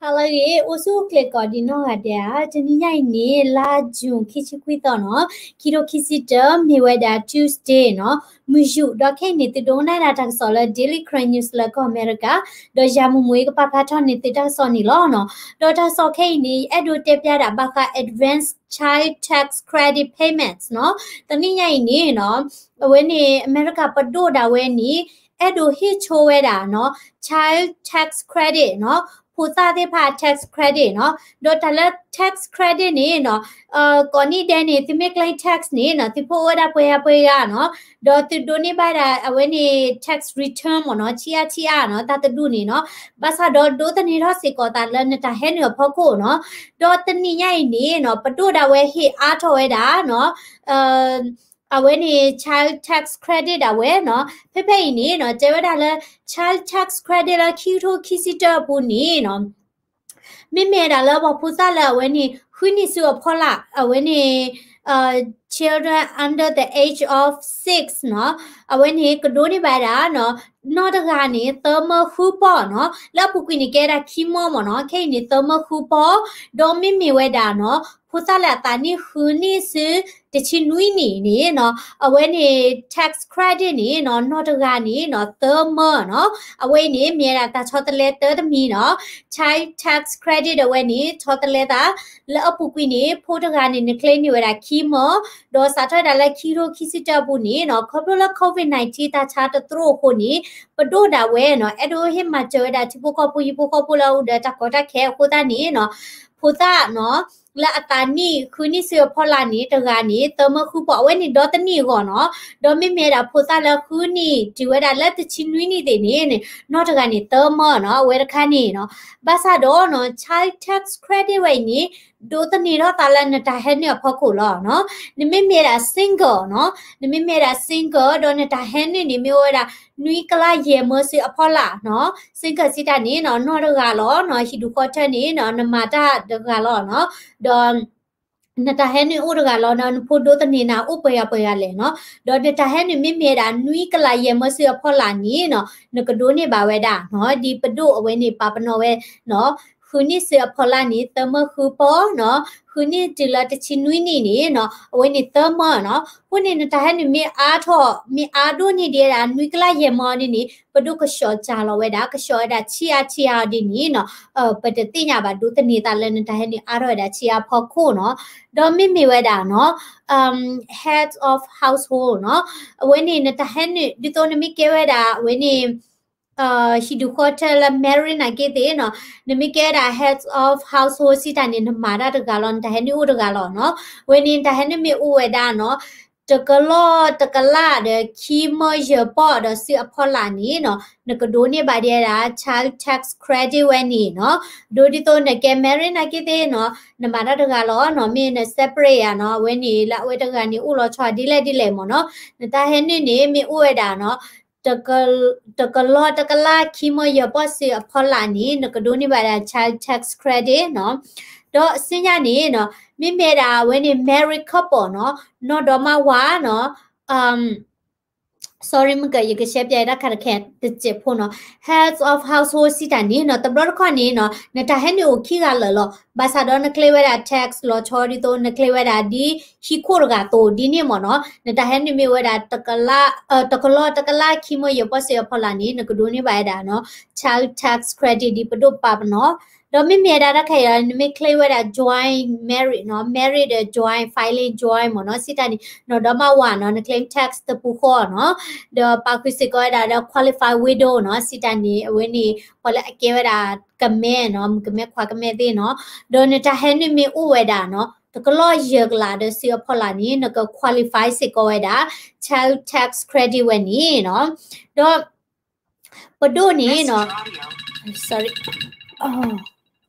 ဟါလၢအဂ့ၤ အိၣ်ဆူၣ်အိၣ်ချ့ကိးဒံးနီၢ်ဂၤဒဲးဧါ. တနံၤညါအံၤန့ၣ် လါ June ခံဆံခွံသီနီၤ, ခံထိခံဆံတၢ မ့ၢ်ဝဲဒၣ် Tuesday နီၤ, မုၢ်ယူာ် ဒီးခဲအံၤန့ၣ် သုဒိကနၣ်ဒၣ်တၢ်ကစီၣ်လၢ Daily Karen News လၢကီၢ်အမဲရကၤ, ဒီးယၤမူမူအံၤကပာ်ဖျါထီၣ်န့ၢ်သုတၢ်ကစီၣ်န့ၣ်လီၤနီၤ. ဒီးတၢ်ကစီၣ်ခဲအံၤန့ၣ် ယအဲၣ်ဒိးတဲဖျါဒၣ်ဘၣ်ဃး Advance Child Tax Credit Payments နီၤ. တနံၤညါအံၤန့ၣ်နီၤ, အဝဲန့ၣ် အမဲရကၤပဒိၣ်ဒၣ်ဝဲန့ၣ် အဲၣ်ဒိးဟ့ၣ်ဆိဝဲဒၣ်နီၤ Child Tax Credit နီၤ, ဖိသၣ်သ့ၣ်တဖၣ် tax credit နီၤ. ဒီးတၢ်လၢ tax credit န့ၣ်နီၤ, ကိးနံၣ်ဒဲးန့ၣ် သုမ့ၢ်ကျဲ tax န့ၣ်နီၤ, သုဖီၣ်ဝဲဒၣ်ပှဲၤဂၤပှဲၤဂၤနီၤ, ဒီးသုဒိးန့ၢ်ဘၣ်ဒၣ်အဝဲန့ၣ် tax return မ့ၢ်နီၤ, ဆံးအါဆံးအါနီၤ, တၢ်တဒူၣ်န့ၣ်နီၤ. ဘၣ်ဆၣ်ဒီးဒိးသန့ၤထီၣ်စ့ၢ်ကီးသးလၢနတၢ်ဟဲနုာ်အဖီခိၣ်နီၤ. ဒီးတနံၤညါအံၤန့ၣ်နီၤ, ပဒိၣ်ဒၣ်ဝဲဟ့ၣ်အါထီၣ်ဝဲဒၣ်နီၤ အဝဲန့ၣ် child tax credit ဒၣ်ဝဲနီၤ. ဖဲဖဲအံၤန့ၣ်နီၤ, တဲဝဲဒၣ်လၢ child tax credit လၢခံကထိခံဆံတၢအပူၤန့ၣ်နီၤ, မ့မ့ၢ်ဒၣ်လၢပှၤဖိသၣ်လၢအဝဲန့ၣ် ဃုနံၣ်ဆူအဖီလာ် အဝဲန့ၣ် children under the age of six နီၤ, အဝဲန့ၣ်ကဒိးန့ၢ်ဘၣ်ဒၣ်နီၤ, နီၢ်တဂၤန့ၣ် သၢမၢဃုပီၢ်နီၤ, လၢအပူၤကွံာ်န့ၣ် ကဲဒၣ်ခံမၢမ့ၢ်နီၤ, ခဲအံၤန့ၣ် သၢမၢဃုပီၢ်, ဒီးမ့မ့ၢ်ဝဲဒၣ်နီၤ, ဖိသၣ်လၢအသးနံၣ်ဃုနံၣ်ဆူ တဆံနွံနံၣ်န့ၣ်နီၤ, အဝဲန့ၣ် tax credit န့ၣ်နီၤ, နီၢ်တဂၤန့ၣ်နီၤ, သၢမၢနီၤ. အဝဲအံၤန့ၣ် မ့ၢ်ဝဲဒၣ်တၢ်ဆီတလဲတၢတမံၤနီၤ, child tax credit အဝဲန့ၣ် ဆီတလဲသး လၢအပူၤကွံာ်န့ၣ် ဖိတဂၤန့ၣ် နကျဲန့ၢ်ဝဲဒၣ်ခံမၢ, ဒီးစးထီၣ်ဝဲဒၣ်လၢခံကထိခံဆံတၢအပူၤန့ၣ်နီၤ, ခီဖျိလၢ COVID nineteen တၢ်ဆါတသရိာ်အဃိန့ၣ်, ပဒိၣ်ဒၣ်ဝဲနီၤ, အဲၣ်ဒိးဟ့ၣ်မၤစၢၤဝဲဒၣ်ထံဖိကီၢ်ဖိ ဟံၣ်ဖိဃီဖိလၢအအိၣ်ဒီးတၢ်ကီတၢ်ခဲအဃိသတးန့ၣ်နီၤ, ဖိသၣ်နီၤ လၢအသးနံၣ်ဃုနံၣ်ဆူအဖီလာ်န့ၣ် တဂၤန့ၣ် သၢမၢဃုပီၢ်, အဝဲန့ၣ်ဒီတနံၣ်အဂီၢ်နီၤ. ဒီးမ့မ့ၢ်ဝဲဒၣ်ဖိသၣ်လၢဃုနံၣ်တုၤဝဲဒၣ်လၢတဆံနွံနံၣ်သ့ၣ်န့ၣ်န့ၣ် နီၢ်တဂၤန့ၣ် သၢမၢနီၤ, အဝဲတခါန့ၣ်နီၤ. ဘၣ်ဆၣ်ဒီးနီၤ, child tax credit ဝဲအံၤန့ၣ် ဒိးသန့ၤထီၣ်သးလၢနတၢ်ဟဲနုာ်အဖီခိၣ်လီၤနီၤ. နမ့မ့ၢ်ဝဲဒၣ် single နီၤ, နမ့မ့ၢ်ဝဲဒၣ် single ဒီးနတၢ်ဟဲနုာ်န့ၣ် မ့ၢ်အိၣ်ဝဲဒၣ် နွံကလးယဲၢ်မၢဆူအဖီလာ်နီၤ, single စံးတၢ်န့ၣ်နီၤ, နီၢ်တဂၤလီၤနီၤ, ဟံၣ်ဒူၣ်ဃီထၢန့ၣ်နီၤ, နမၤတၢ်တဂၤလီၤနီၤ, ဒီး နတၢ်ဟဲနုာ်အိၣ်တဂၤလီၤနီၤ, နဖိဒိးသန့ၤနၤအိၣ်ပှဲၤဂၤပှဲၤဂၤလဲၣ်နီၤ, ဒီးနတၢ်ဟဲနုာ်မ့မ့ၢ်ဝဲဒၣ် နွံကလးယဲၢ်မၢဆူအဖီလာ်န့ၣ်နီၤ, နကဒိးန့ၢ်ဘၣ်ဝဲဒၣ်နီၤ, ဒ်ပဒိၣ်အဝဲန့ၣ်ပာ်ပနီၣ်ဝဲနီၤ, ဃုနံၣ်ဆူအဖီလာ်န့ၣ် သၢမၢဃုပီၢ်နီၤ, ဃုနံၣ်တုၤလၢတဆံနွံနံၣ်န့ၣ်နီၤ, အဝဲန့ၣ်သၢမၢနီၤ. အဃိန့ၣ် နတၢ်ဟဲနုာ်မ့ၢ်အါထီၣ် မ့ၢ်အါဒိၣ်န့ၢ်ဒံးဝဲဒၣ် နွံကလးယဲၢ်မၢဒ်န့ၣ် ပဒိၣ်ကဆှီစၢ်လီၤဝဲဒၣ်, ကဆှီဝဲဒၣ်ဆံးအါဆံးအါဒ်န့ၣ်နီၤ, ပတသ့ၣ်ညါဘၣ် ဒိးသန့ၤသးလၢနတၢ်ဟဲနုာ်အါထီၣ်ဝဲဒၣ်ဆံးအါဖီခိၣ်နီၤ. ဒီးမ့မ့ၢ်ဝဲဒၣ်နီၤ, head of household နီၤ, အဝဲန့ၣ်နတၢ်ဟဲနုာ် ဒ်သိးနမ့ၢ်ကဲဝဲဒၣ် အဝဲန့ၣ် ဟံၣ်ဒူၣ်ဃီထၢလၢ married နာ်က့သ့ၣ်နီၤ, နမ့ၢ်ကဲဝဲဒၣ် head of household စံးတၢ်န့ၣ် နမၤတၢ်တဂၤလီၤ, နတၢ်ဟဲနုာ်အိၣ်တဂၤလီၤနီၤ. အဝဲန့ၣ် နတၢ်ဟဲနုာ်မ့ၢ်အိၣ်ဝဲဒၣ်နီၤ တကလီၢ်တကလးဒီးခံမၢယဲၢ်ပီၢ်ဒီးဆူအဖီလာ်န့ၣ်နီၤ, နကဒိးန့ၢ်ဘၣ်ဒံးဝဲဒၣ် child tax credit ဝဲန့ၣ်နီၤ. ဒိးဒ်သိးနကဲ married နာ်က့သ့ၣ်နီၤ, နမၤတၢ်တဂၤလီၤနီၤ, မ့ၢ်န separate ဧါနီၤ, အဝဲန့ၣ် လၢအဝဲတဂၤန့ၣ် အိၣ်လီၤဆီဒ်လဲၣ်ဒ်လဲၣ်မ့ၢ်နီၤ, နတၢ်ဟဲနုာ်န့ၣ် မ့ၢ်အိၣ်ဝဲဒၣ်နီၤ တကလီၢ်တကလးခံမၢယဲၢ်ပီၢ်ဆူအဖီလာ်န့ၣ် နကဒိးန့ၢ်ဘၣ်ဒၣ် child tax credit နီၤ. ဒီးစံၣ်ညီၣ်န့ၣ်နီၤ, မ့မ့ၢ်ဒၣ်အဝဲန့ၣ် married couple နီၤ, နီၢ်ဒီမါဝၤနီၤ, sorry မုၢ်ကၢၢ် ယကရှဲပၠးတၢ်ခါတခဲတစဲးဖိနီၤ, heads of household စံးတၢ်န့ၣ်နီၤ, တဘျီတခီၣ်န့ၣ်နီၤ, နတၢ်ဟဲနုာ်အိၣ်ခံဂၤလၢာ်လီၤ. ဘၣ်ဆၣ်ဒီးနကျဲဝဲဒၣ် tax လီၤဆီဒ်သိး နကျဲဝဲဒၣ်ဒ်ဟံၣ်ခိၣ်တဂၤအသိးဒ်န့ၣ်မ့ၢ်နီၤ, နတၢ်ဟဲနုာ်မ့ၢ်ဝဲဒၣ် တကလီၢ်တကလးခံမၢယဲၢ်ပီၢ်ဆူအဖီလာ်န့ၣ် နကဒိးန့ၢ်ဘၣ်ဝဲဒၣ်နီၤ child tax credit ဒ်ပဒိၣ်ပာ်ပနီၣ်. ဒီးမ့မ့ၢ်ဝဲဒၣ်တၢ်ခဲအံၤ နမ့ၢ်ကျဲဝဲဒၣ် joint married နီၤ, married ဒီး joint filing joint မ့ၢ်နီၤ, စံးတၢ်န့ၣ် နီၢ်ဒီမါဝၤနီၤ, နကျဲ tax တပူၤဃီနီၤ, ဒီးပာ်ဃုာ်စ့ၢ်ကီးဝဲဒၣ်ဒီး qualified widow နီၤ, စံးတၢ်န့ၣ် အဝဲန့ၣ် ပှၤလၢအကဲဝဲဒၣ်ကမဲနီၤ, မုၣ်ကမဲခွါကမဲသ့ၣ်နီၤ, ဒီးနတၢ်ဟဲနုာ်မ့ၢ်အိၣ်ဝဲဒၣ်နီၤ တကလီၢ်ယဲၢ်ကလးဒီးဆူအဖီလာ်န့ၣ် နက qualify စ့ၢ်ကီးဝဲဒၣ် child tax credit ဝဲန့ၣ်နီၤ, ဒီး ပဒိၣ်န့ၣ်နီၤ, sorry,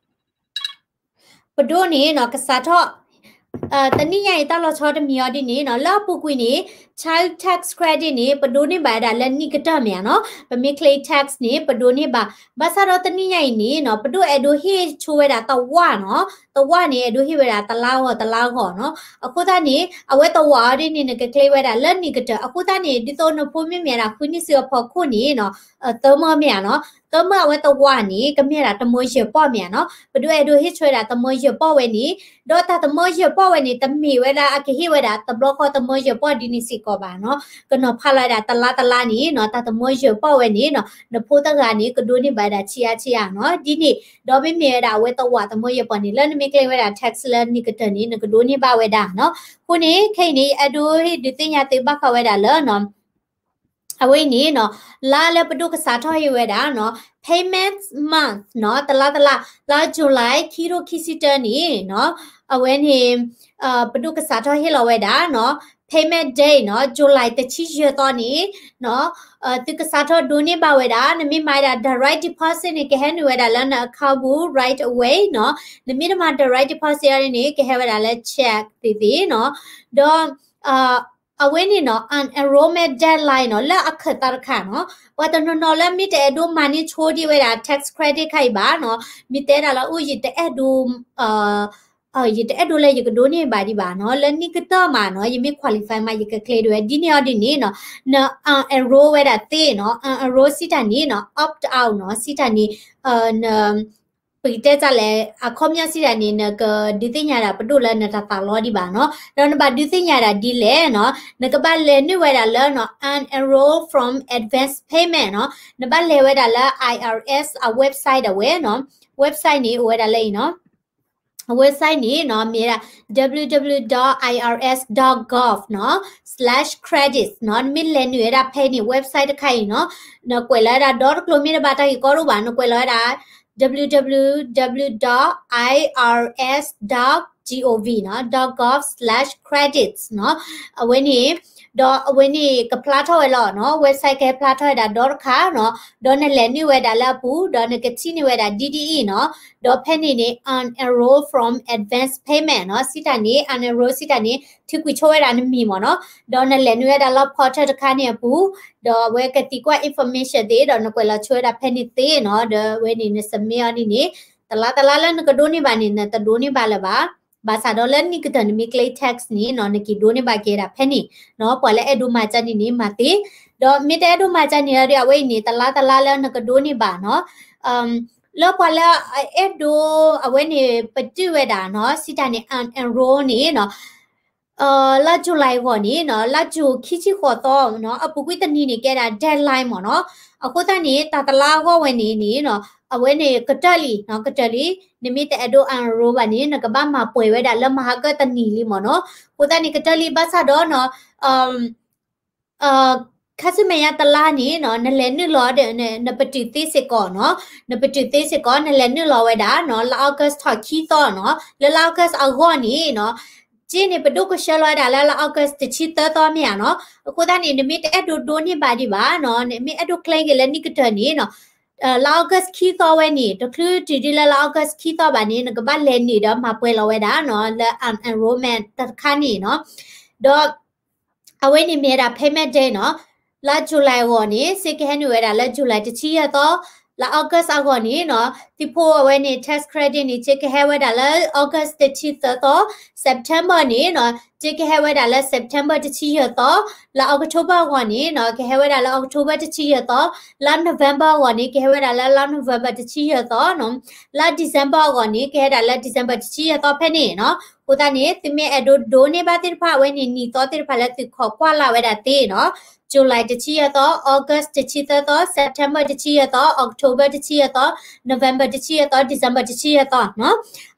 ပဒိၣ်န့ၣ်နီၤ ကစးထီၣ် တနံၣ်ညါအံၤတၢ်လီၤဆီတမံၤအီၤဒ်န့ၣ်နီၤ, လၢအပူၤကွံာ်န့ၣ် child tax credit န့ၣ် ပဒိးန့ၢ်ဘၣ်ဝဲဒၣ်လၢနံၣ်ကတၢၢ်မ့ၢ်ဧါနီၤ, ပမ့ၢ် claim tax န့ၣ် ပဒိးန့ၢ်ဘၣ်. ဘၣ်ဆၣ်ဒီးတနံၣ်ညါအံၤန့ၣ်နီၤ ပဒိၣ်အဲၣ်ဒိးဟ့ၣ်ဆိဝဲဒၣ်သဝၣ်နီၤ, သဝၣ်န့ၣ် အဲၣ်ဒိးဟ့ၣ်ဝဲဒၣ်တလါဂီၢ်တလါဂီၢ်နီၤ. အဃိသတးန့ၣ် အဝဲသဝၣ်အီၤဒ်န့ၣ် နက claim ဝဲဒၣ်လၢနံၣ်ကတၢၢ်. အဃိသတးန့ၣ် ဒ်သိးနဖိမ့ၢ်မ့ၢ်ဝဲဒၣ်ဃုနံၣ်ဆူအဖီခိၣ်န့ၣ်နီၤ သၢမၢမ့ၢ်ဧါနီၤ, သၢမၢအဝဲသဝၣ်န့ၣ် ကမ့ၢ်ဝဲဒၣ်သမၢယဲၢ်ပီၢ်မ့ၢ်ဧါနီၤ. ပဒိၣ်အဲၣ်ဒိးဟ့ၣ်ဆိဝဲဒၣ်သမၢယဲၢ်ပီၢ်ဝဲန့ၣ်, ဒီးတၢ်သမၢယဲၢ်ပီၢ်ဝဲန့ၣ် တမ့ၢ်ဝဲဒၣ်အကဟ့ၣ်ဝဲဒၣ်တဘျီဃီသမၢယဲၢ်ပီၢ်ဒ်န့ၣ်စ့ၢ်ကီးဘၣ်နီၤ. ကနီၤဖးလီၤဝဲဒၣ်တလါတလါန့ၣ်နီၤ, တၢ်သမၢယဲၢ်ပီၢ်ဝဲန့ၣ်နီၤ နဖိတဂၤန့ၣ် ကဒိးန့ၢ်ဘၣ်ဝဲဒၣ်ဆံးအါဆံးအါနီၤ. ဒ်န့ၣ် ဒီးမ့မ့ၢ်ဝဲဒၣ်အဝဲသဝၣ်သမၢယဲၢ်ပီၢ်န့ၣ် လၢနမ့ၢ် claim ဝဲဒၣ် tax လၢနံၣ်ကတၢၢ်န့ၣ် နကဒိးန့ၢ်ဘၣ်ဝဲဒၣ်နီၤ. အဃိန့ၣ် ခဲအံၤန့ၣ် ယအဲၣ်ဒိးဟ့ၣ်ဒုးသ့ၣ်ညါသုဘၣ်ဃးဝဲဒၣ်လၢနီၤ အဝဲအံၤန့ၣ်နီၤ လါလၢပဒိၣ်ကစးထီၣ်ဟ့ၣ်ဝဲဒၣ်နီၤ payment month နီၤ, တလါတလါ, လါ July ခံထိခံဆံတၢန့ၣ်နီၤ, အဝဲန့ၣ် ပဒိၣ်ကစးထီၣ်ဟ့ၣ်လီၤဝဲဒၣ်နီၤ payment date နီၤ, July တဆံယဲၢ်သီန့ၣ်နီၤ, သုကစးထီၣ်ဒိးန့ၢ်ဘၣ်ဝဲဒၣ်. နမ့ၢ်မၤဝဲဒၣ် direct deposit န့ၣ် ကဟဲနုာ်ဝဲဒၣ်လၢန account ပူၤ right away နီၤ. နမ့ၢ်တမၤ direct deposit အီၤန့ၣ် ကဟဲဝဲဒၣ်လၢ check သ့ၣ်သ့ၣ်နီၤ. ဒီး အဝဲန့ၣ်နီၤ unenrollment deadline နီၤ လၢအခၢၣ်သးတခါနီၤ, ပှၤတနီၤနီၤလၢမ့ၢ်တအဲၣ်ဒိးမၤန့ၢ်ဆိဒံးဝဲဒၣ် tax credit ခါအံၤဘၣ်နီၤ, မ့ၢ်တဲဒၣ်လၢအိၣ်ယတအဲၣ်ဒိး ယတအဲၣ်ဒိးလၢယကဒိးန့ၢ်ဘၣ်ဒံးဘၣ်နီၤ, လၢနံၣ်ကတၢၢ်မးနီၤ ယမ့ၢ် qualify မး ယက claim ဒၣ်ဝဲ. ဒ်န့ၣ်အီၤဒ်န့ၣ်နီၤ န unenroll ဝဲဒၣ်သ့နီၤ, unenroll စံးတၢ်န့ၣ်နီၤ opt out နီၤ, စံးတၢ်န့ၣ် န ပကတဲတၢ်လဲၣ် အခီပညီစံးတၢ်န့ၣ် နကဒုးသ့ၣ်ညါဒၣ်ပဒိၣ်လၢနတၢ်သးလီဒံးဘၣ်နီၤ. ဒီးနဘၣ်ဒုးသ့ၣ်ညါဒၣ်ဒ်လဲၣ်နီၤ, နကဘၣ်လဲၤနုာ်ဝဲဒၣ်လၢနီၤ unenroll from advance payment နီၤ, နဘၣ်လဲၤဝဲဒၣ်လၢ I R S အ website ဒၣ်ဝဲနီၤ, website န့ၣ် အိၣ်ဝဲဒၣ်လၢအံၤနီၤ အ website န့ၣ်နီၤ မ့ၢ်ဒၣ် www dot irs dot gov နီၤ slash credits နီၤ, နမ့ၢ်လဲၤနုာ်ဝဲဒၣ်ဖဲန့ၣ် website တခါအံၤနီၤ, နကွဲးလီၤဝဲဒၣ်ဒီတကျိၤမ့ၢ်တဘၣ်တၢ်ဂ့ၢ်ကီတအိၣ်ဘၣ်, နကွဲးလီၤဝဲဒၣ် www dot irs dot gov နီၤ dot gov slash credits နီၤ, အဝဲန့ၣ် ဒီးအဝဲန့ၣ်ကဖျါထီၣ်ဝဲလီၤနီၤ, website ကဟဲဖျါထီၣ်ဝဲဒၣ်ဒီတခါနီၤ, ဒီးနလဲၤနုာ်ဝဲဒၣ်လၢအပူၤ, ဒီးနကထံၣ်န့ၢ်ဝဲဒၣ်ဒ်ဒ်အံၤနီၤ, ဒီးဖဲန့ၣ်န့ၣ် unenroll from advance payment နီၤ, စံးတၢ်န့ၣ် unenroll စံးတၢ်န့ၣ် ထုးကွံာ်ဆိဝဲဒၣ်နမံၤမ့ၢ်နီၤ, ဒီးနလဲၤနုာ်ဝဲဒၣ်လၢ portal တခါန့ၣ်အပူၤ, ဒီးအဝဲကသံကွၢ် information သ့ၣ် ဒီးနကွဲးလီၤဆိဝဲဒၣ်ဖဲန့ၣ်သ့နီၤ, ဒီးအဝဲန့ၣ်န submit အီၤဒ်န့ၣ်, တလါတလါလၢနကဒိးန့ၢ်ဘၣ်န့ၣ် နတဒိးန့ၢ်ဘၣ်လၢၤဘၣ်, ဘၣ်ဆၣ်ဒီးလၢနံၣ်ကတၢၢ်နမ့ၢ် claim tax န့ၣ်နီၤ နက့ၤဒိးန့ၢ်ဘၣ်က့ၤဒၣ်ဖဲန့ၣ်နီၤ, ပှၤလၢအဲၣ်ဒိးမၤကၢန့ၣ်န့ၣ် မၤသ့, ဒီးမ့ၢ်တအဲၣ်ဒိးမၤကၢန့ၣ်ဒီး အဝဲအံၤန့ၣ် တလါတလါလၢနကဒိးန့ၢ်ဘၣ်နီၤ, လၢပှၤလၢအအဲၣ်ဒိး အဝဲန့ၣ်ပတုာ်ဝဲဒၣ်နီၤ, စံးတၢ်န့ၣ် unenroll န့ၣ်နီၤ လါ July အဂီၢ်န့ၣ်နီၤ, လါ June ခံဆံဃိးသီနီၤ, အပူၤကွံာ်တနံၤန့ၣ် ကဲဒၣ် deadline မ့ၢ်နီၤ, အဃိသတးန့ၣ် တၢ်တလါအဂီၢ်ဝဲန့ၣ်န့ၣ်နီၤ, အဝဲန့ၣ်ကတၢၢ်လံနီၤ, ကတၢၢ်လံ, နမ့ၢ်တအဲၣ်ဒိး unenroll ဘၣ်န့ၣ် နကဘၣ်မၤပှဲၤဝဲဒၣ်လၢမဟါကတနံၤလံမ့ၢ်နီၤ, အဃိသတးန့ၣ် ကတၢၢ်လံဘၣ်ဆၣ်ဒီးနီၤ ခါဆူမဲာ်ညါတလါန့ၣ်နီၤ, နလဲၤနုာ်လီၤဒီး နပတုာ်သ့စ့ၢ်ကီးနီၤ, နပတုာ်သ့စ့ၢ်ကီး နလဲၤနုာ်လီၤဝဲဒၣ်နီၤ, လါ August ထီၣ်ခံသီနီၤ, လၢလါ August အဂီၢ်န့ၣ်နီၤ, က့န့ၣ် ပဒိၣ်ကဆှၢလီၤဝဲဒၣ်လၢလါ August တဆံသၢသီမ့ၢ်ဧါနီၤ, အဃိသတးန့ၣ် နမ့ၢ်တအဲၣ်ဒိးဒိးန့ၢ်ဘၣ်ဒံးဘၣ်နီၤ, နမ့ၢ်အဲၣ်ဒိး claim က့ၤလၢနံၣ်ကတၢၢ်န့ၣ်နီၤ, လါ August ခံသီဝဲန့ၣ် တချုးတုၤဒ်လၢလါ August ခံသီဘၣ်န့ၣ် နကဘၣ်လဲၤနုာ်ဒီးမၤပှဲၤလီၤဝဲဒၣ်နီၤ, လၢ unenrollment တခါန့ၣ်နီၤ, ဒီး အဝဲန့ၣ်မ့ၢ်ဝဲဒၣ် payment date နီၤ, လါ July အဂီၢ်န့ၣ် စ့ကဟဲနုာ်ဝဲဒၣ်လၢ July တဆံယဲၢ်သီ, လါ August အဂီၢ်န့ၣ်နီၤ, သုးဖိအဝဲန့ၣ် tax credit န့ၣ် စ့ကဟဲဝဲဒၣ်လၢ August တဆံသၢသီ, September န့ၣ်နီၤ, စ့ကဟဲဝဲဒၣ်လၢ September တဆံယဲၢ်သီ, လါ October အဂီၢ်န့ၣ်နီၤ, ကဟဲဝဲဒၣ်လၢ October တဆံယဲၢ်သီ, လါ November အဂီၢ်န့ၣ် ကဟဲဝဲဒၣ်လၢလါ November တဆံယဲၢ်သီနီၤ, လါ December အဂီၢ်န့ၣ် ကဟဲဒၣ်လၢ December တဆံယဲၢ်သီဖဲန့ၣ်နီၤ, အဃိသတးန့ၣ် သုမ့ၢ်အဲၣ်ဒိးဒိးန့ၢ်ဘၣ်သ့ၣ်တဖၣ် အဝဲန့ၣ်နံၣ်သီသ့ၣ်တဖၣ်လၢသုခိးကွၢ်လၢ်ဝဲဒၣ်သ့နီၤ, July တဆံယဲၢ်သီ, August တဆံသၢသီ, September တဆံယဲၢ်သီ, October တဆံယဲၢ်သီ, November တဆံယဲၢ်သီ, December တဆံယဲၢ်သီနီၤ,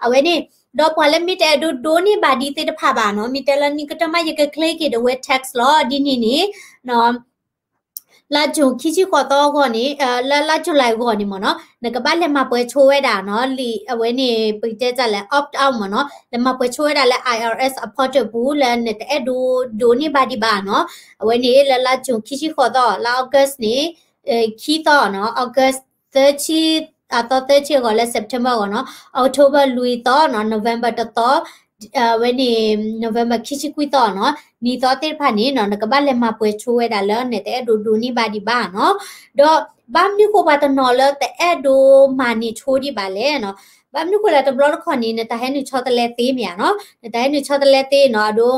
အဝဲန့ၣ် ဒီးပှၤလၢမ့ၢ်တအဲၣ်ဒိးဒိးန့ၢ်ဘၣ်ဒ်သ့ၣ်တဖၣ်ဘၣ်နီၤ, မ့ၢ်တဲလၢနံၣ်ကတၢၢ်မး ယက claim က့ၤဒၣ်ဝဲ tax လီၤ ဒ်န့ၣ်န့ၣ် လါ June ခံဆံဃိးသီအဂီၢ်န့ၣ်, လၢလါ July အဂီၢ်န့ၣ်မ့ၢ်နီၤ, နကဘၣ်လဲၤမၤပှဲၤဆိဝဲဒၣ်နီၤ, လံာ်အဝဲန့ၣ် ပကတဲတၢ်လဲၣ် opt out မ့ၢ်နီၤ, လဲၤမၤပှဲၤဆိဝဲဒၣ်လၢ I R S အ portal ပူၤ လၢနတအဲၣ်ဒိးဒိးန့ၢ်ဘၣ်ဒံးဘၣ်နီၤ, အဝဲန့ၣ်လၢလါ June ခံဆံဃိးသီ, လါ August န့ၣ် ခံသီနီၤ, August သၢဆံ, အသီသၢဆံအဂီၢ်လၢ September အဂီၢ်နီၤ, October လွံၢ်သီနီၤ, November တသီ, အဝဲန့ၣ် November ခံဆံခွံသီနီၤ, နံၤသီသ့ၣ်တဖၣ်န့ၣ်နီၤ နကဘၣ်လဲၤမၤပှဲၤဆိဝဲဒၣ်လၢနတအဲၣ်ဒိးဒိးန့ၢ်ဘၣ်ဒံးဘၣ်နီၤ. ဒီးဘၣ်မနုၤဃိပှၤတနီၤလၢတအဲၣ်ဒိးမၤန့ၢ်ဆိဒံးဘၣ်လဲၣ်နီၤ. ဘၣ်မနုၤဃိလၢတဘျီတခီၣ်န့ၣ် နတၢ်ဟဲနုာ်ဆီတလဲသ့မ့ၢ်ဧါနီၤ, နတၢ်ဟဲနုာ်ဆီတလဲသ့နီၤ, အဒိ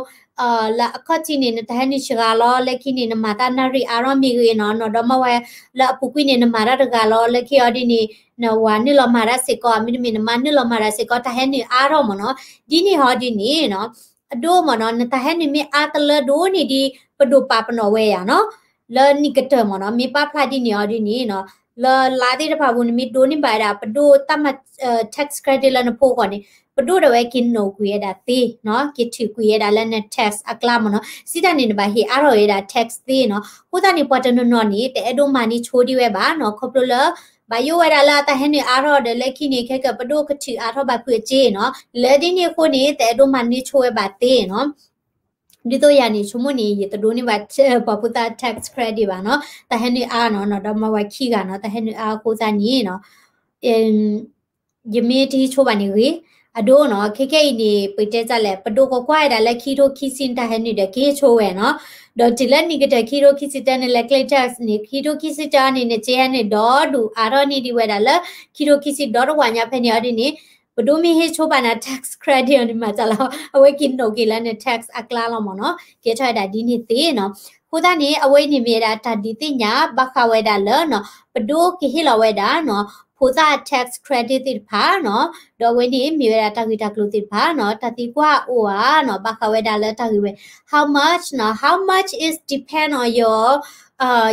လၢအခီၣ်ထံးန့ၣ် နတၢ်ဟဲနုာ်စှၤလီၤ, လၢခံန့ၣ် နမၤတၢ်နၣ်ရံၣ်အါထီၣ်မ့ၢ်ဂ့ၤနီၤ, နီၤဒီးမါဝဲလၢအပူၤကွံာ်န့ၣ် နမၤတၢ်တဂၤလီၤ, လၢခံအီၤဒ်န့ၣ် နဝၤနုာ်လီၤမၤတၢ်စ့ၢ်ကီး, မ့တမ့ၢ်နမါနုာ်လီၤမၤတၢ်စ့ၢ်ကီး, တၢ်ဟဲနုာ်အါထီၣ်မ့ၢ်နီၤ. ဒ်န့ၣ်ဟီဒ်န့ၣ်နီၤ, အဒိမ့ၢ်နီၤ နတၢ်ဟဲနုာ်မ့ၢ်အါတလၢဒိၣ်န့ၢ်ဒံး ပဒိၣ်ပာ်ပနီၣ်ဝဲယၤနီၤ လၢနံၣ်ကတၢၢ်မ့ၢ်နီၤ, မ့ၢ်ပာ်ဖျါဒ်န့ၣ်အီၤဒ်န့ၣ်နီၤ, လၢလါသ့ၣ်တဖၣ်ပူၤ နမ့ၢ်ဒိးန့ၢ်ဘၣ်ဝဲဒၣ် ပဒိၣ်တၢ်မၤ tax credit လၢနဖိအဂီၢ်န့ၣ် ပဒိၣ်ဒၣ်ဝဲက့ၤနိးကွံာ်ဝဲဒၣ်သ့နီၤ, က့ၤထုးကွံာ်ဝဲဒၣ်လၢန tax အကျါမ့ၢ်နီၤ, စံးတၢ်န့ၣ် နဘၣ်ဟ့ၣ်အါထီၣ်ဝဲဒၣ် tax သ့နီၤ. အဃိသတးန့ၣ် ပှၤတနီၤနီၤန့ၣ် တအဲၣ်ဒိးမၤန့ၢ်ဆိဒံးဝဲဘၣ်နီၤ, ခီဖျိလၢ ဘၣ်ယိၣ်ဝဲဒၣ်လၢအတၢ်ဟဲနုာ်အါထီၣ်ဒီး လၢခံန့ၣ် ခဲကပဒိၣ်ကထုးအါထီၣ်ဘၣ်ဖုးအစ့နီၤ, လၢဒ်န့ၣ်အဃိန့ၣ် တအဲၣ်ဒိးမၤန့ၢ်ဆိဝဲဘၣ်သ့နီၤ. ဒ်သိးယၤန့ၣ် ဆိကမိၣ်န့ၣ် ယတဒိးန့ၢ်ဘၣ် ပှၤဖိသၣ် tax credit ဘၣ်နီၤ, တၢ်ဟဲနုာ်အါနီၤ, နီၤဒီးမါဝၤခံဂၤနီၤ, တၢ်ဟဲနုာ်အါအဃိသတးန့ၣ်နီၤ ယမ့ၢ်တဟ့ၣ်ဆိဘၣ်န့ၣ်ဂ့ၤ, အဒိနီၤ, ခဲကဲအံၤန့ၣ် ပတဲတၢ်လဲၣ်, ပဒိၣ်ကကွၢ်ဝဲဒၣ်လၢခံထိခံဆံနတၢ်ဟဲနုာ်ဒီးကဟ့ၣ်ဆိဝဲနီၤ, ဒီးတုၤလၢနံၣ်ကတၢၢ်ခံထိခံဆံတၢ နလဲၤကျဲ tax န့ၣ် ခံထိခံဆံတၢန့ၣ် နစ့ဟဲနုာ်ဒီဒူၣ်အါထီၣ်န့ၢ်ဒံးဝဲဒၣ်လၢ ခံထိခံဆံဒီတဝာ်ညါဖဲန့ၣ်အီၤဒ်န့ၣ်, ပဒိၣ်မ့ၢ်ဟ့ၣ်ဆိဘၣ်နၤ tax credit အီၤန့ၣ် မၤစၢ်လီၤ, အဝဲက့ၤနိးက့ၤလၢန tax အကျါလီၤမ့ၢ်နီၤ, ကဲထီၣ်ဝဲဒၣ်ဒ်န့ၣ်သ့နီၤ. အဃိသတးန့ၣ် အဝဲန့ၣ်မ့ၢ်ဝဲဒၣ်တၢ်ဒုးသ့ၣ်ညါဘၣ်ဃးဝဲဒၣ်လၢနီၤ ပဒိၣ်ကဟ့ၣ်လီၤဝဲဒၣ်နီၤ ဖိသၣ် tax credit သ့ၣ်တဖၣ်နီၤ, ဒီးအဝဲန့ၣ်မ့ၢ်ဝဲဒၣ်တၢ်ဂ့ၢ်တၢ်ကျိၤသ့ၣ်တဖၣ်နီၤ, တၢ်သံကွၢ်အိၣ်ဧါနီၤ ဘၣ်ဃးဝဲဒၣ်လၢတၢ်ဂ့ၢ်ဝဲ how much နီၤ, how much is depend on your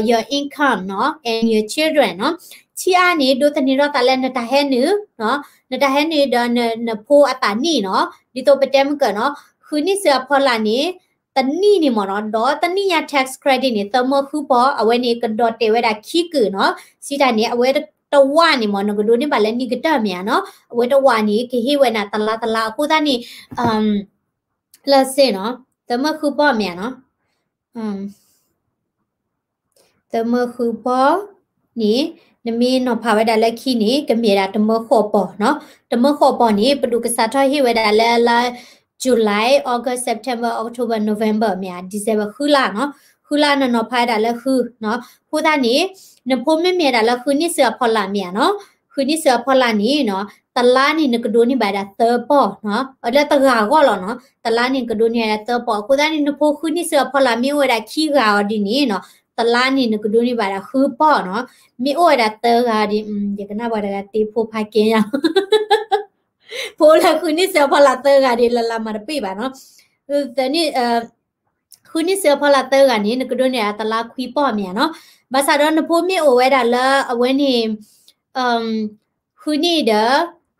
your income နီၤ and your children နီၤ. ဆံးအါန့ၣ် ဒိးသန့ၤထီၣ်သးလၢနတၢ်ဟဲနုာ်နီၤ, နတၢ်ဟဲနုာ်ဒီးနဖိအသးနံၣ်နီၤ, ဒ်သိးပတဲမုၢ်ကၢၢ်နီၤ, ဃုနံၣ်စှၤအဖီလာ်န့ၣ် တနံၣ်န့ၣ်မ့ၢ်နီၤ, ဒီးတနံၣ်ညါ tax credit န့ၣ် သၢမၢဃုပီၢ်, အဝဲန့ၣ်ကဒီးတဲာ်ဝဲဒၣ်ခံကုာ်နီၤ, စံးတၢ်န့ၣ် အဝဲတဝာ်န့ၣ်မ့ၢ် နကဒိးန့ၢ်ဘၣ်လၢနံၣ်ကတၢၢ်မ့ၢ်ဧါနီၤ, အဝဲတဝာ်န့ၣ် ကဟ့ၣ်ဝဲနၤတလါတလါ အဃိသတးန့ၣ် လၢစ့ၢ်နီၤ, သၢမၢဃုပီၢ်မ့ၢ်ဧါနီၤ, သၢမၢဃုပီၢ်န့ၣ် နမ့ၢ်နီၤဖးဝဲဒၣ်လၢခံန့ၣ် ကမ့ၢ်ဝဲဒၣ်တမၢဃိးပီၢ်နီၤ, တမၢဃိးပီၢ်န့ၣ် ပဒိၣ်ကစးထီၣ်ဟ့ၣ်ဝဲဒၣ်လၢလါ July, August, September, October, November မ့ၢ်ဧါ, December ဃုလါနီၤ, ဃုလါနနီၤဖးဝဲဒၣ်လၢဃုနီၤ, အဃိသတးန့ၣ် နဖိမ့မ့ၢ်ဝဲဒၣ်လၢဃုနံၣ်စှၤအဖီလာ်မ့ၢ်ဧါနီၤ, ဃုနံၣ်စှၤအဖီလာ်န့ၣ်နီၤ, တလါန့ၣ် နကဒိးန့ၢ်ဘၣ်ဝဲဒၣ်သၢပီၢ်နီၤ, လၢတဂၤအဂီၢ်လီၤနီၤ, တလါန့ၣ် နကဒိးန့ၢ်ဝဲဒၣ်သၢပီၢ်, အဃိသတးန့ၣ် နဖိဃုနံၣ်စှၤအဖီလာ်မ့ၢ်အိၣ်ဝဲဒၣ်ခံဂၤအီၤဒ်န့ၣ်နီၤ, တလါန့ၣ် နကဒိးန့ၢ်ဘၣ်ဝဲဒၣ်ဃုပီၢ်နီၤ, မ့ၢ်အိၣ်ဝဲဒၣ်သၢဂၤဒီး ယကနၣ်ပှၤတဂၤတ့ဖိဖးကဲညါ ဖိလၢဃုနံၣ်စှၤအဖီလာ်သၢဂၤဒီး လၢ်လၢ်မၤတပ့ၢ်ဘၣ်နီၤ, ဃုနံၣ်စှၤအဖီလာ်သၢဂၤန့ၣ် နကဒိးန့ၢ်တလါခွံပီၢ်မ့ၢ်ဧါနီၤ, ဘၣ်ဆၣ်ဒီးနဖိမ့ၢ်အိၣ်ဝဲဒၣ်လၢအဝဲန့ၣ် ဃုနံၣ်ဒီး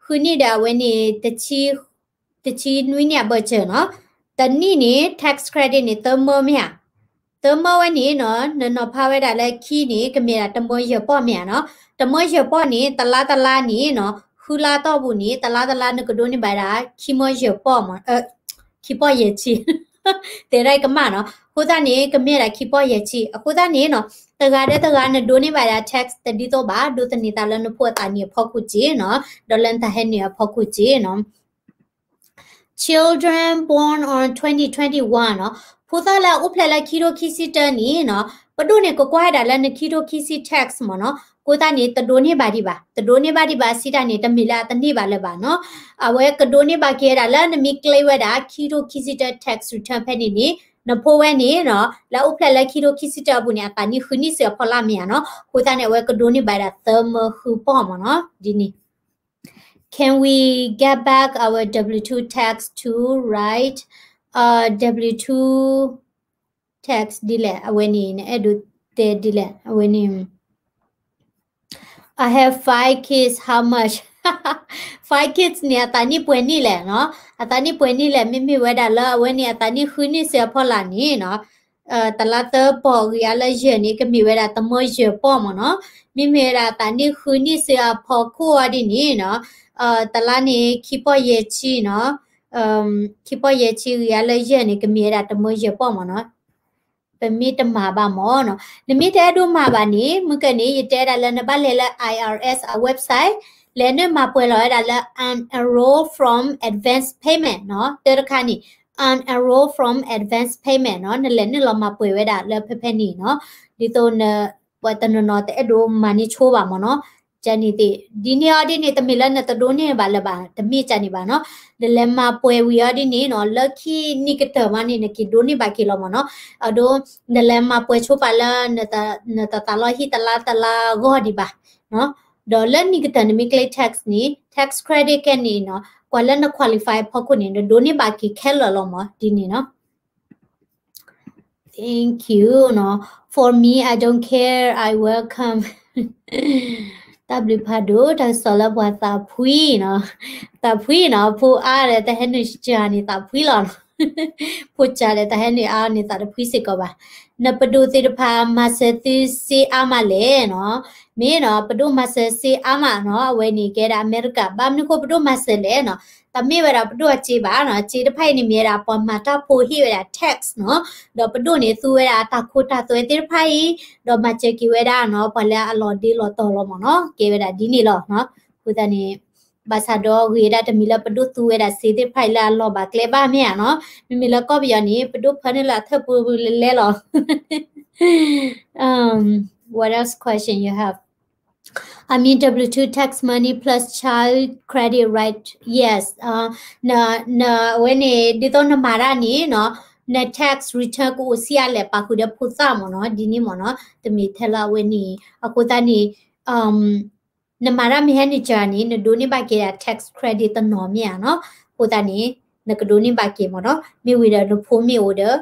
ဃုနံၣ်ဒီးအဝဲန့ၣ် တဆံနွံနံၣ်အဘၢၣ်စၢၤနီၤ, တနံၣ်န့ၣ် tax credit န့ၣ် သၢမၢမ့ၢ်ဧါ, သၢမၢဝဲန့ၣ်နီၤ နနီၤဖးဝဲဒၣ်လၢခံန့ၣ် ကမ့ၢ်ဒၣ်တမၢယဲၢ်ပီၢ်မ့ၢ်ဧါနီၤ, တမၢယဲၢ်ပီၢ်န့ၣ် တလါတလါန့ၣ်နီၤ ဃုလါတီၢ်ပူၤန့ၣ် တလါတလါနကဒိးန့ၢ်ဘၣ်ဒၣ် ခံမၢယဲၢ်ပီၢ်မ့ၢ် ခံပီၢ်ယဲၢ်ဆံ တဲဒၣ်ကမၣ်နီၤ, အဃိသတးန့ၣ် ကမ့ၢ်ဒၣ်ခံပီၢ်ယဲၢ်ဆံ, အဃိသတးန့ၣ်နီၤ တဂၤဒီးတဂၤနဒိးန့ၢ်ဘၣ်ဒၣ် tax တဒ်သိးဘၣ်, ဒိးသန့ၤသးလၢနဖိအသးနံၣ်အဖီခိၣ်က့နီၤ, ဒီးလၢနတၢ်ဟဲနုာ်အဖီခိၣ်က့နီၤ Children born on twenty twenty-one နီၤ, ဖိသၣ်လၢအအိၣ်ဖျဲၣ်လၢခံထိခံဆံတၢန့ၣ်နီၤ, ပဒိၣ်န့ၣ်ကကွၢ်ဝဲဒၣ်လၢနခံထိခံဆံ tax မ့ၢ်နီၤ, အဃိသတးန့ၣ် တဒိးန့ၢ်ဘၣ်ဒံးဘၣ်, တဒိးန့ၢ်ဘၣ်ဒံးဘၣ်စံးတၢ်န့ၣ် တမ့ၢ်လၢအတန့ၢ်ဘၣ်လၢၤဘၣ်နီၤ, အဝဲကဒိးန့ၢ်ဘၣ်က့ၤဝဲဒၣ်လၢနမ့ၢ်ကျဲဝဲဒၣ်ခံထိခံဆံတၢ tax return ဖဲန့ၣ်န့ၣ်, နဖိဝဲန့ၣ်နီၤ လၢအအိၣ်ဖျဲၣ်လၢခံထိခံဆံတၢအပူၤန့ၣ် အသးနံၣ်ဃုနံၣ်စှၤအဖီလာ်မ့ၢ်ဧါနီၤ, အဃိသတးန့ၣ် အဝဲကဒိးန့ၢ်ဘၣ်ဒၣ်သၢမၢဃုပီၢ်မ့ၢ်နီၤ, ဒ်န့ၣ် Can we get back our W two tax to write uh, W two tax ဒ်လဲၣ်, အဝဲန့ၣ် နအဲၣ်ဒိးတဲဒ်လဲၣ်, အဝဲန့ၣ် I have five kids, how much? Five kids န့ၣ် အသးနံၣ်ပှဲၤနံၣ်လဲၣ်နီၤ, အသးနံၣ်ပှဲၤနံၣ်လဲၣ်, မ့မ့ၢ်ဝဲဒၣ်လၢအဝဲန့ၣ် အသးနံၣ်ဃုနံၣ်စှၤအဖီလာ်န့ၣ်နီၤ တလါသၢပီၢ်ဂံၤအါလၢယဲၢ်န့ၣ် ကမ့ၢ်ဝဲဒၣ်တမၢယဲၢ်ပီၢ်မ့ၢ်နီၤ, မ့မ့ၢ်ဝဲဒၣ်အသးနံၣ်ဃုနံၣ်စှၤအဖီခိၣ်အီၤဒ်န့ၣ်နီၤ, တလါန့ၣ် ခံပီၢ်ယဲၢ်ဆံနီၤ, ခံပီၢ်ယဲၢ်ဆံဂံၤအါလၢယဲၢ်န့ၣ် ကမ့ၢ်ဝဲဒၣ်တမၢယဲၢ်ပီၢ်မ့ၢ်နီၤ, ပမ့ၢ်တမၤဘၣ်မ့ၢ်နီၤ, နမ့ၢ်တအဲၣ်ဒိးမၤဘၣ်န့ၣ် မုၢ်ကၢန့ၣ် ယတဲဒၣ်လၢနဘၣ်လဲၤလၢ I R S အ website လဲၤနုာ်မၤပှဲၤလီၤဝဲဒၣ်လၢ unenroll from advance payment နီၤ, တၢတခါန့ၣ် unenroll from advance payment နီၤ, နလဲၤနုာ်လီၤမၤပှဲၤဝဲဒၣ်လၢဖဲဖဲန့ၣ်နီၤ, ဒ်သိးန ပှၤတနီၤနီၤတအဲၣ်ဒိးမၤန့ၢ်ဆိဘၣ်မ့ၢ်နီၤ, ကန့ၣ်သ့ၣ် ဒ်န့ၣ်အီၤဒ်န့ၣ် တမ့ၢ်လၢနတဒိးန့ၢ်ဘၣ်လၢၤဘၣ်, တမ့ၢ်ကန့ၣ်ဘၣ်နီၤ, နလဲၤမၤပှဲၤဝံၤအီၤဒ်န့ၣ်နီၤ, လၢခံနံၣ်ကတၢၢ်မးန့ၣ် နက့ၤဒိးန့ၢ်ဘၣ်က့ၤလီၤမ့ၢ်နီၤ, အဒိ နလဲၤမၤပှဲၤဆိပာ်လၢ နတသးလီဟံၣ်တလါတလါဂီၢ်ဒံးဘၣ်နီၤ, ဒီးလၢနံၣ်ကတၢၢ်နမ့ၢ်ကျဲ tax န့ၣ် tax credit ကဲန့ၣ်နီၤ, ကွၢ်လၢန qualify အဖီခိၣ်န့ၣ် နဒိးန့ၢ်ဘၣ်က့ၤခဲလၢာ်လီၤမ့ၢ် ဒ်န့ၣ်နီၤ. Thank you နီၤ. For me, I don't care, I welcome. တၢ်ဘျုးဖးဒိၣ်, တၢ်ကစီၣ်လၢပှၤသးဖှံနီၤ, သးဖှံနီၤ, ဖိအါဒီးတဟဲနုာ်စှၤန့ၣ် သးဖှံလီၤနီၤ, ဖိစှၤဒီးတဟဲနုာ်အါန့ၣ် သးတဖှံစ့ၢ်ကီးဘၣ်. နပဒိၣ်သ့ၣ်တဖၣ် မၤစၢၤသုစ့အါမးလဲၣ်နီၤ, မ့ၢ်နီၤ, ပဒိၣ်မၤစၢၤစ့အါမးနီၤ, အဝဲန့ၣ်ကဲဒၣ်အမဲရကၤ, ဘၣ်မနုၤဃိပဒိၣ်မၤစၢၤလဲၣ်နီၤ, တမ့ၢ်ဝဲဒၣ်ပဒိၣ်အစ့ဘၣ်နီၤ, စ့တဖၣ်အံၤန့ၣ်မ့ၢ်ဝဲဒၣ်ပှၤမၤတၢ်ဖိဟ့ၣ်ဝဲဒၣ် tax နီၤ, ဒီးပဒိၣ်န့ၣ်သူဝဲဒၣ်အတၢ်ခိတၢ်သွဲသ့ၣ်တဖၣ်အံၤ, ဒီးမၤစၢၤက့ၤဝဲဒၣ်နီၤ, ပှၤလၢအလီၤဒ့လီၤတီၤလီၤမ့ၢ်နီၤ, ကဲဝဲဒၣ်ဒ်န့ၣ်လီၤနီၤ. အဃိသတးန့ၣ် ဘၣ်ဆၣ်ဒီးဂ့ၤဒၣ်တမံၤလၢပဒိၣ်သူဝဲဒၣ်စ့သ့ၣ်တဖၣ်အံၤလၢအလီၢ်ဘၣ်ကျဲဘၣ်မ့ၢ်ဧါနီၤ, မ့မ့ၢ်လၢကီၢ်ပယီၤန့ၣ် ပဒိၣ်ဖၢန့ၢ်လၢအထၢၣ်ပူၤလၢလဲလီၤ. Um, what else question you have? I mean, W two tax money plus child credit, right? Yes. န န အဝဲန့ၣ် ဒ်သိးနမၤတၢ်န့ၣ်နီၤ, န tax return ကအိၣ်စံးအါလဲၣ် ပာ်ဃုာ်ဒီးဖိသၣ်မ့ၢ်နီၤ, ဒ်န့ၣ်မ့ၢ်နီၤ, တမ့ၢ်ထဲလၢအဝဲန့ၣ်, အဃိသတးန့ၣ် နမၤတၢ်မ့ၢ်ဟဲနုာ်စှၤန့ၣ် နဒိးန့ၢ်ဘၣ်က့ၤဒၣ် tax credit တနီၤမ့ၢ်ဧါနီၤ, အဃိသတးန့ၣ် နကဒိးန့ၢ်ဘၣ်က့ၤမ့ၢ်နီၤ, မ့ၢ်ဝံၤဒီးနဖိမ့ၢ်အိၣ်ဒီး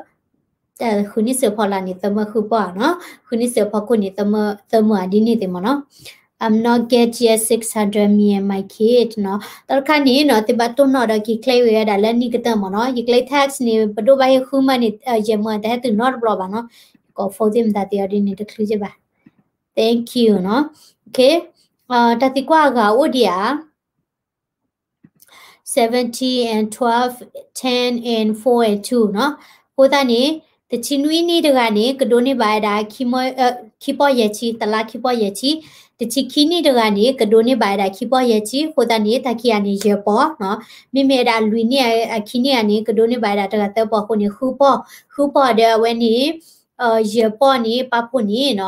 ဃုနံၣ်စၢၤဖီလာ်န့ၣ် သၢမၢဃုပီၢ်ဧါနီၤ, ဃုနံၣ်စၢၤဖီခိၣ်န့ၣ် သၢမၢအဒ်န့ၣ်သ့ၣ်မ့ၢ်နီၤ. I'm not get yet six hundred, me and my kid နီၤ, တၢ်တခါန့ၣ်နီၤ သုဘၣ်တိၢ်နီၣ်ဒီးက့ၤ claim ဝဲဒၣ်လၢနံၣ်ကတၢၢ်မ့ၢ်နီၤ, ယ claim tax န့ၣ် ပဒိၣ်ဘၣ်ဟ့ၣ်ဃုမၢန့ၣ် ယဲၢ်မၢတဟဲတုၤနီတဘျီဘၣ်နီၤ, ကိး phone သ့ၣ်မတၤသ့ၣ်အီၤဒ်န့ၣ် တချုးက့ဘၣ်. Thank you နီၤ. Okay, တၢ်သံကွၢ်အဂၤအိၣ်ဒံးဧါ. Seventeen and twelve, ten and four and two နီၤ. အဃိသတးန့ၣ် တဆံနွံနံၣ်တဂၤန့ၣ် ကဒိးန့ၢ်ဘၣ်ဝဲဒၣ် ခံပီၢ်ယဲၢ်ဆံ, တလါခံပီၢ်ယဲၢ်ဆံ. တဆံခံနံၣ်တဂၤန့ၣ် ကဒိးန့ၢ်ဘၣ်ဝဲဒၣ်ခံပီၢ်ယဲၢ်ဆံ, အဃိသတးန့ၣ် တၢ်ခံဂၤန့ၣ် ယဲၢ်ပီၢ်နီၤ. မ့မ့ၢ်ဝဲဒၣ်လွံၢ်နံၣ်အခံနံၣ်ဂၤန့ၣ် ကဒိးန့ၢ်ဘၣ်ဝဲဒၣ်တဂၤသၢပီၢ်အဃိန့ၣ် ဃုပီၢ်, ဃုပီၢ်ဒီးအဝဲန့ၣ် ယဲၢ်ပီၢ်န့ၣ် ပာ်ဖှိၣ်န့ၣ်နီ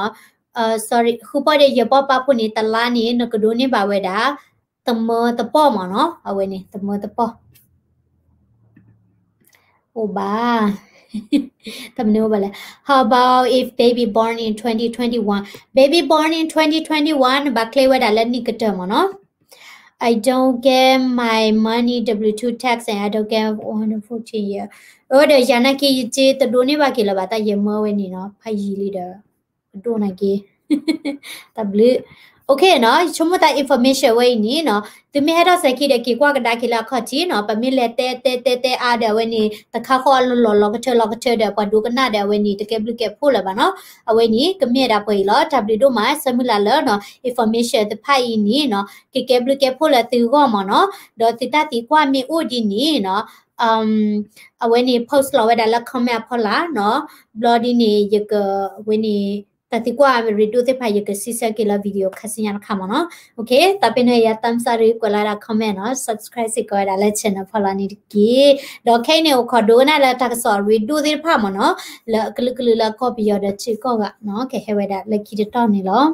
ၤ, sorry, ဃုပီၢ်ဒီးယဲၢ်ပီၢ်ပာ်ဖှိၣ်န့ၣ် တလါန့ၣ် နကဒိးန့ၢ်ဘၣ်ဝဲဒၣ် သမၢသပီၢ်မ့ၢ်နီၤ, အဝဲန့ၣ် သမၢသပီၢ် အိၣ်ဘၣ်, တမ့ၢ်အိၣ်ဘၣ်လဲၣ်. How about if baby born in twenty twenty-one? Baby born in twenty twenty-one နဘၣ် claim ဝဲဒၣ်လၢနံၣ်ကတၢၢ်မ့ၢ်နီၤ. I don't get my money W two tax and I don't get one hundred fourteen year. အဝဲဒီးယၤနာ်က့ ယစ့တဒိးန့ၢ်ဘၣ်က့ၤလၢၤဘၣ် တၢ်ယဲၢ်မၢဝဲန့ၣ်နီၤ, ဖးယံာ်လံဒီး ပဒိၣ်နာ်က့ တၢ်ဘျုး. Okay နီၤ, ယဆိကမိၣ်တၢ် information ဝဲအံၤန့ၣ်နီၤ, သုမ့ၢ်ဟဲထီၣ်စဲၤခံဒီး က့ၤကွၢ်ကဒါက့ၤလၢအခီၣ်ထံးနီၤ, ပမ့ၢ်လဲၤတဲတဲတဲတဲအါဒီးအဝဲန့ၣ် တခါဃီအလီၢ်လီၢ်လီၤကထၢလီၤကထၢဒီး ပှၤဒိကနၣ်ဒီးအဝဲန့ၣ် တကဲဘျုးကဲဖှိၣ်လၢၤဘၣ်နီၤ. အဝဲန့ၣ် ကမ့ၢ်ဒၣ်ပှဲၤအံၤလီၤ. တၢ်ဘျုးဒိၣ်မး ဆၢမုၢ်လၢ်လၢနီၤ information တဖၣ်အံၤန့ၣ်နီၤ, ကကဲဘျုးကဲဖှိၣ်လၢသုဂီၢ်မ့ၢ်နီၤ, ဒီးသုတၢ်သံကွၢ်မ့ၢ်အိၣ်ဒ်န့ၣ်နီၤ အဝဲန့ၣ် post လီၤဝဲဒၣ်လၢ comment အဖီလာ်နီၤ, ဘျီဒ်န့ၣ် ယက အဝဲန့ၣ် တၢ်သံကွၢ်ရ့ဒိၣ်သ့ၣ်တဖၣ် ယကစံးဆၢက့ၤလၢ video ခါဆူညါတခါမ့ၢ်နီၤ. Okay, သးပ့ၤနီၣ်ယၤ thumbs up ကွဲးလီၤဒၣ် comment နီၤ, subscribe စ့ၢ်ကီးဝဲဒၣ်လၢ channel ဖီလာ်န့ၣ်တက့ၢ်. ဒီးခဲအံၤန့ၣ် အိၣ်ခိးဒိကနၣ်လၢတၢ်ကစီၣ်ရ့ဒိၣ်သ့ၣ်တဖၣ်မ့ၢ်နီၤ, လၢအကလုာ်ကလုာ်လၢကီၢ်ပယီၤဒီးထံကီၢ်ဂၤနီၤ, ကဟဲဝဲဒၣ်လၢခံတတီၤန့ၣ်လီၤ.